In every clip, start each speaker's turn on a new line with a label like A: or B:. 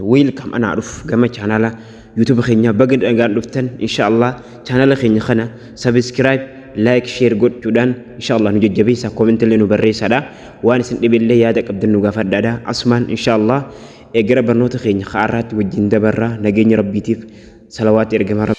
A: Welcome, anaa dhufu gama chaanala YouTube keenya. Baga nagaan dhuftan. Insha Allah chaanala keenya kana subscribe, like, share gochuudhaan insha Allah nu jajjabeessa. Comment illee nu barreessadha. Waan isin dhibillee yaada qabdan nu gaafadhaadha. Asumaan insha Allah gara barnoota keenya har'aatti wajjin dabarraa. Nageenya rabbiitiif salawaatti ergamaa.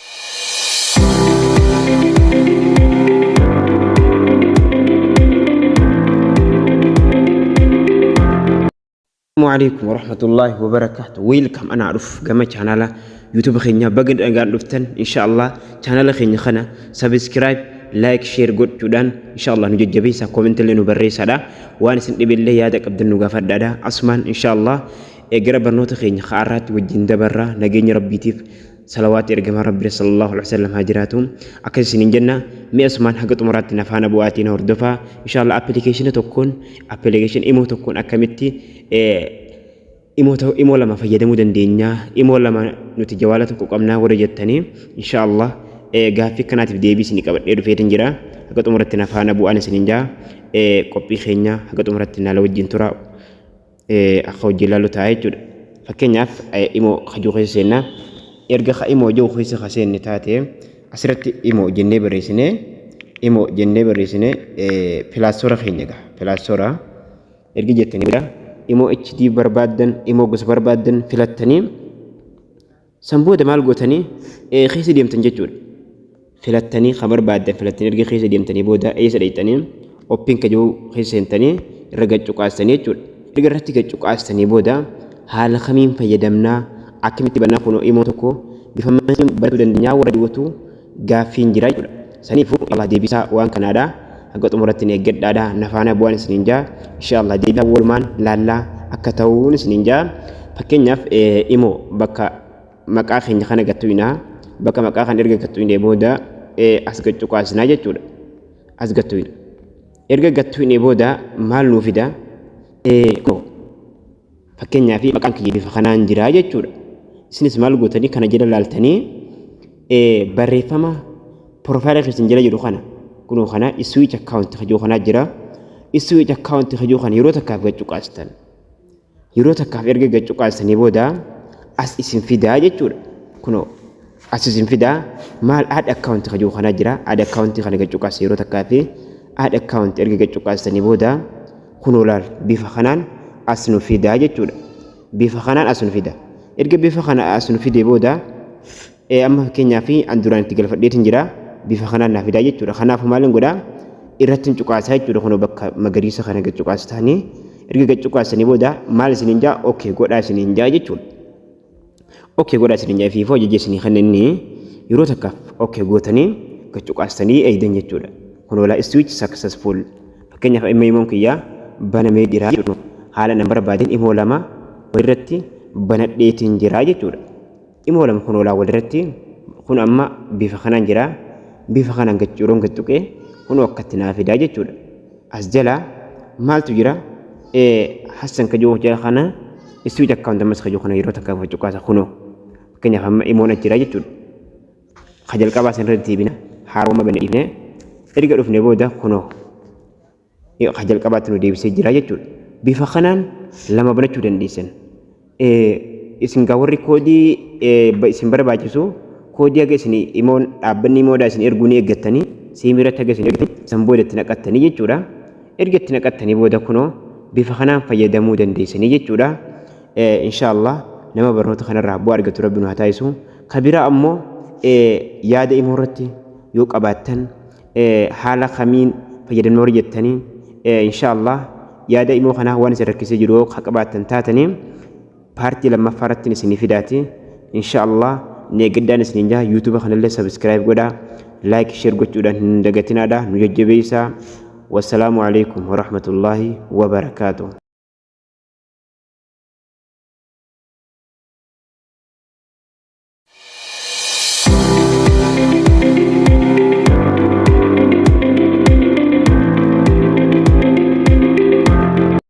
A: السلام عليكم ورحمة الله وبركاته. Welcome, anaa dhufu gama chaanala YouTube keenya. Baga nagaan dhuftan. Insha Allah chaanala keenya kana subscribe, like, share gochuudhaan insha Allah nu jajjabeessa. Comment illee nu barreessadha. Waan isin dhibillee yaada qabdan nu gaafadhaadha. Asumaan insha Allah gara barnoota keenya har'aatti wajjin dabarraa. Nageenya rabbiitiif salawaatti ergamaa rabbii صلى الله عليه وسلم haa jiraatu akkas isiniin jenna. Mi'a asumaan haga xumuraatti na faana bu'aatiin hordofaa. Insha Allah appilikeeshina tokkoon, application imo tokkoon akkamitti imo lama fayyadamuu dandeenya, imo lama nuti jawaala tokko qabnaa warra jettanii, insha Allah gaaffii kanaatiif deebii isinii qabadhee dhufeetin jira. Haga xumuratti na faana bu'aan isiniin jaa. Qophii keenya haga xumuratti naala wajjin tura, akka hojii ilaallu ta'a jechuudha. Fakkeenyaaf imo kajuu keessa seennaa. Erga ka imo jiru keessa ka seenne taate, asirratti imo jennee barreessinee, imo jennee barreessinee, Play Store keenya gaha. Play Store ergi jettanii booda imo HD barbaaddan, imo gosa barbaaddan filattanii, san booda maal gootanii keessa deemtan jechuudha. Filattanii, kan barbaaddan filattanii, erga keessa deemtanii booda eessa dhaqxanii? Open ka jiru keessa seentanii irra gaccuqaastanii jechuudha. Erga irratti gaccuqaastanii booda haala kamiin fayyadamnaa, akkamitti bannaa, kunoo imoo tokko bifa maaliin barachuu dandeenyaa warra jirutu gaaffiin jira jechuudha. Saniifuu Allah deebisaa waan kanaadha. Haga xumuratti ni eeggadhaadha. Nafaana bu'aan isiniin jaa. Insha Allah deebisaa walumaan laallaa akka ta'uun isiniin jaa. Fakkeenyaaf imoo bakka maqaa keenya kana gattuinaa. Bakka maqaa kana erga gattuinee booda as gaccuqaasinaa jechuudha. As gattuina. Erga gattuinee booda maal nuu fida? Fakkeenyaaf maqaan kiyya bifa kanaan jira jechuudha. Isinis maal gootanii? Kana jala laaltanii barreeffama profile keessan jala jiru kana, kunoo kana, switch account kajoo kanaa jira. Switch account kajoo kana yeroo takkaaf gaccuqaastan. Yeroo takkaaf erga gaccuqaastanii booda as isin fidaa jechuudha. Kunoo as isin fidaa. Maal, add account kajoo kanaa jira. Add account kana gaccuqaasta yeroo takkaaf. Add account erga gaccuqaastanii booda kunoo laal, bifa kanaan as nu fidaa jechuudha. Bifa kanaan as nu fida. Erga bifa kana as nu fidee booda amma fakkeenyaaf an duraan itti galfadheetin jira, bifa kanaan naa fidaa jechuudha. Kanaafuu maalin godhaa? Irratti hin cuqaasaa jechuudha. Kunoo bakka magariisa kana gad cuqaastanii, erga gad cuqaastanii booda maal isiniin jaa? Okay godhaa isiniin jaa jechuudha. Okay godhaa isiniin jaa. Ifiifoo ajaja isinii kan inni yeroo takkaaf okay gootanii gad cuqaastanii eeydan jechuudha. Kunoo laa, switch successful. Fakkeenyaaf amma imoon kiyyaa banamee jira jechuudha. Haala nan barbaadeen imoo lama walirratti banadheetiin jira jechuudha. Imoo lama kunoo laa walirratti kun amma bifa kanaan jira. Bifa kanaan gad yeroon gad tuqee kunoo akkatti naa fidaa jechuudha. As jala maaltu jira? Hassan kajoo jala kana switch account ammas kajoo kana yeroo takkaaf cuqaasa. Kunoo fakkeenyaaf amma imoon as jira jechuudha. Ka jalqabaa san irratti deebina. Haaroma bane dhiifne. Erga dhufne booda kunoo ka jalqabaatti nu deebisee jira jechuudha. Bifa kanaan lama banachuu dandeessan. Isin gaa warri koodii isin barbaachisu, koodii haga isin imoon dhaabbanni imoodhaa isin erguu ni eeggattanii, siimii irratti haga isin ergitanii san booda itti naqattanii jechuudha. Erga itti naqattanii booda kunoo bifa kanaan fayyadamuu dandeessanii jechuudha. Insha Allah nama barnoota kanarraa bu'aa argatu rabbi nu haa taasisu. Ka biraa ammoo yaada imoo irratti yoo qabaattan, haala kamiin fayyadamna warri jettanii, insha Allah yaada imoo kanaa waan isin rakkisee jiru yoo ka qabaattan taatanii, part lammaffaa irratti isinii fidaati. Insha Allah ni eeggaddaan isiniin jaa. YouTube kanallee subscribe godhaa, like, share gochuudhaan hin dagatinaadha, nu jajjabeessaa. والسلام عليكم ورحمة الله وبركاته.